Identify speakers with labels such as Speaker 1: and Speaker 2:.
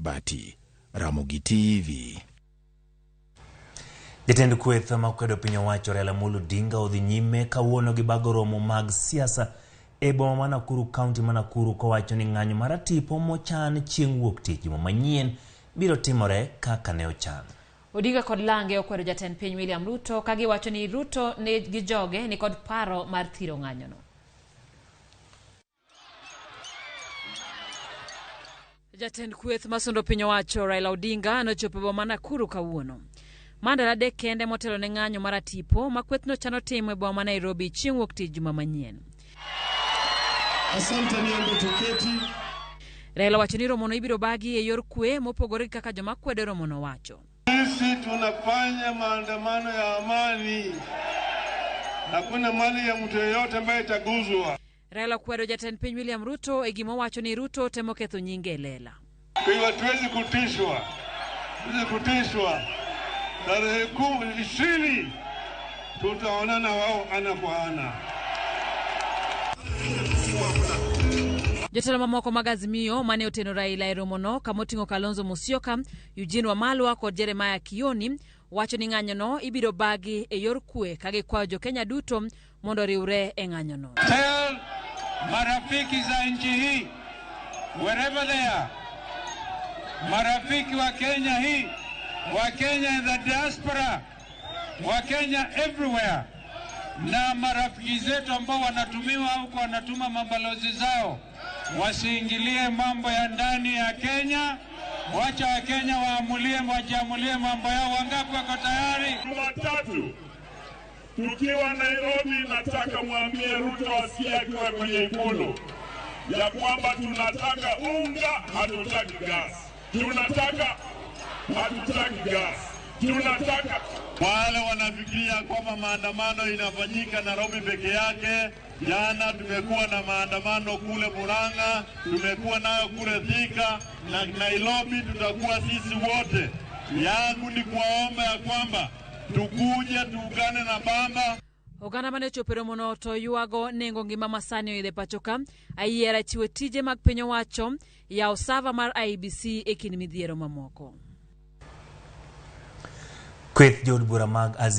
Speaker 1: Bati, Ramogi TV.
Speaker 2: Jatend kweth makwedo piny owacho Raila Amolo Odinga odhi nyime kawuono gi bago romo mag siasa e boma ma Nakuru, kaunti ma Nakuru kowacho ni ng'anyo mar atipo mochan chieng' wuok tich juma manyien biro timore kaka ne ochan.
Speaker 3: Odinga kod lange okwedo jatend piny William Ruto ka giwacho ni Ruto gi joge nikod paro mar thiro ng'anyono. Jatend kweth masundo piny owacho Raila Odinga nochopo e boma ma Nakuru kawuono. Ma ndalo adek kende motelo ne ng'anyo mar atipo ma kwethno chano timo e boma ma Nairobi chieng' wuok tich juma manyien.
Speaker 4: Asante niombe tuketi.
Speaker 3: Raila wacho ni romono ibiro bagi e yor kwe mopogore gi kaka joma kwedo romono wacho.
Speaker 4: Sisi tunafanya maandamano ya amani, hakuna mali ya mtu yeyote ambaye itaguzwa.
Speaker 3: Raila okwedo jatend piny William Ruto e gima owacho ni Ruto temo ketho nyinge e lela.
Speaker 4: Kwa hiyo hatuwezi kutishwa, hatuwezi kutishwa. Tarehe 20 tutaonana wao ana kwa ana.
Speaker 3: Jotelo mamoko mag Azimio mane oteno Raila e romono kamoting'o Kalonzo Musyoka, Eugene Wamalwa kod Jeremiah Kioni wacho ni ng'anyono ibiro bagi e yor kwe ka gikwayo jo-Kenya duto mondo oriwre e ng'anyono.
Speaker 4: Tell marafiki za nchi hii wherever they are, marafiki wa Kenya hii, wa Kenya in the diaspora, wa Kenya everywhere, na marafiki zetu ambao wanatumiwa huko, wanatuma mabalozi zao, wasiingilie mambo ya ndani ya Kenya. Wacha Wakenya waamulie, wajiamulie mambo yao. Wangapi wako tayari?
Speaker 5: Jumatatu tukiwa Nairobi, nataka mwambie Ruto asikie akiwa kwenye ikulu ya kwamba tunataka unga, hatutaki gas. Tunataka, hatutaki gas. Tunataka
Speaker 4: Wale wanafikiria kwamba maandamano inafanyika Nairobi peke yake. Jana tumekuwa na maandamano kule Murang'a, tumekuwa nayo kule Thika na Nairobi, tutakuwa sisi wote. Yangu ni kuwaomba ya kwamba tukuje tuungane na Baba.
Speaker 3: Oganda mane ochopo e romono to ywago nengo ngima masani oidho e pachoka, ayiera chiwo tije mag piny owacho, yawo sava mar IEBC e kind midhiero mamoko.
Speaker 2: Kweth jood bura mag Azimio